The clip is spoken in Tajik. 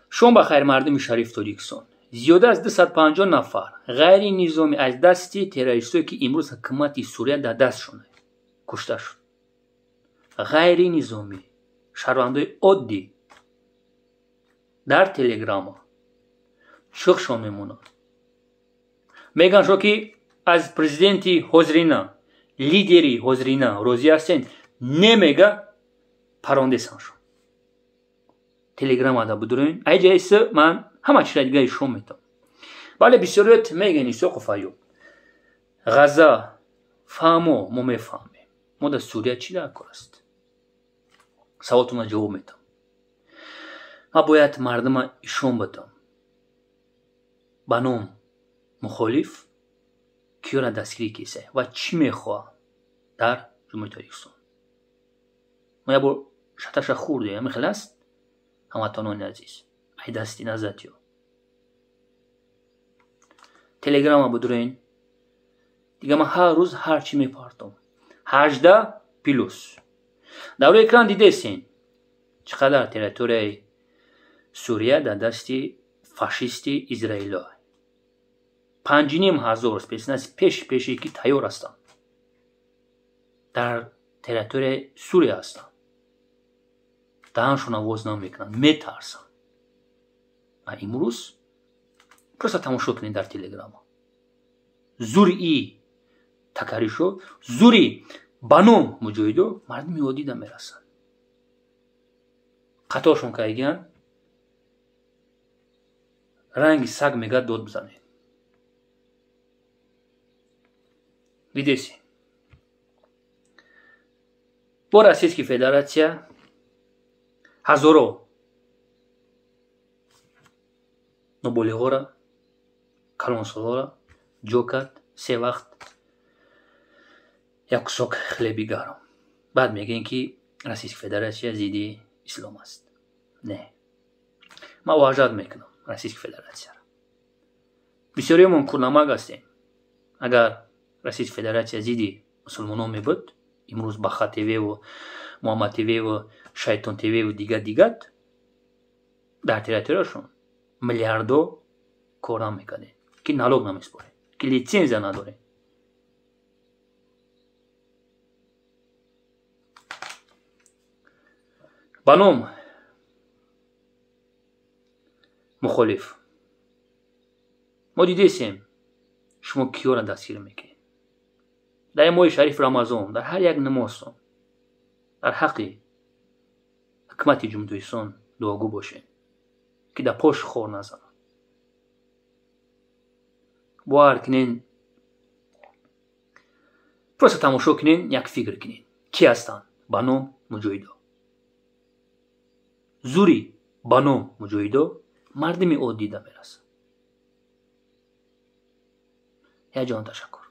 Шом ба хайр, мардуми шариф Тоҷикистон. Зиёда аз 250 нафар ғайринизомӣ аз дасти террористое, ки имрӯз ҳукумати Сурия дар дастшон кушта шуд. Ғайринизомӣ, шаҳрвандои оддӣ дар телеграмма чӯхшон мемонанд. Мегӯянд шо, ки аз президенти ҳозирина, лидери ҳозирина розӣ ҳастен? Не, мега, парондесаншон. Телеграммада будурен. Айҷаиса ман ҳама чиза дига ишон метавам. Бале, бисёрият мегӯянд: Исоқов Аюб, Ғаза фаҳмо, мо мефаҳмем. Мо дар Сурия чӣ дар кор аст? Саволтонро ҷавоб метавам. Ман бояд мардума ишон бидам. Ба ном мухолиф киёра дастгирӣ киса ва чӣ мехоҳад дар Ҷумҳурии Тоҷикистон. Мо як бор шаташа хӯрдем, ҳамин хел аст? Ҳамватанони азиз, ай дасти назатиё. Телеграмма будурен. Дига ман ҳар рӯз ҳар чӣ мепартом. 18+. Дар рӯи экран дидесен, чӣ қадар территорияи Сурия дар дасти фашисти Израило. 5500 спецназ пеш пеше ки тайёр ҳастанд. Дар территорияи Сурия ҳастанд. Даҳаншон овоз намекунанд, метарсанд. Ва имрӯз просто тамошо кунед дар телеграмма. Зури и такаришо, зури ба ном муҷоҳидо мардуми оддӣ да мерасанд. Қаторшон кайгиян, ранги саг мега дод бизанед. Дидеси. Бо Российский Федерация ҳазоро ноболиғора, калонсолора ҷо кард, се вақт як кусок хлеби гарм. Баъд мегӯем, ки Российский Федерация зидди ислом аст. Не. Ман уважать мекунам Российский Федерацияро. Бисёриёмон курнамак ҳастем. Агар Российский Федерация зидди мусулмонон мебуд, имрӯз Баха ТВву Муҳаммад ТВву Шайтон ТВву дигар дигар дар территорияшон миллиардо кор намекардем, ки налог намеспорем, ки литсензия надорем. Ба ном мухолиф мо дидесем, шумо киёра дастгир мекунед. Дар моҳи шариф Рамазон, дар ҳар як намозтон дар ҳаққи ҳукумати Ҷумҳурии Тоҷикистон дуогӯ бошед, ки дар пош хор назанад. Бовар кунен, просто тамошо кунен, як фикр кунен, ки ҳастанд ба ном муҷоҳидо. Зури ба ном муҷоҳидо мардуми оддӣ да мерасад. Як ҷаҳон ташаккур.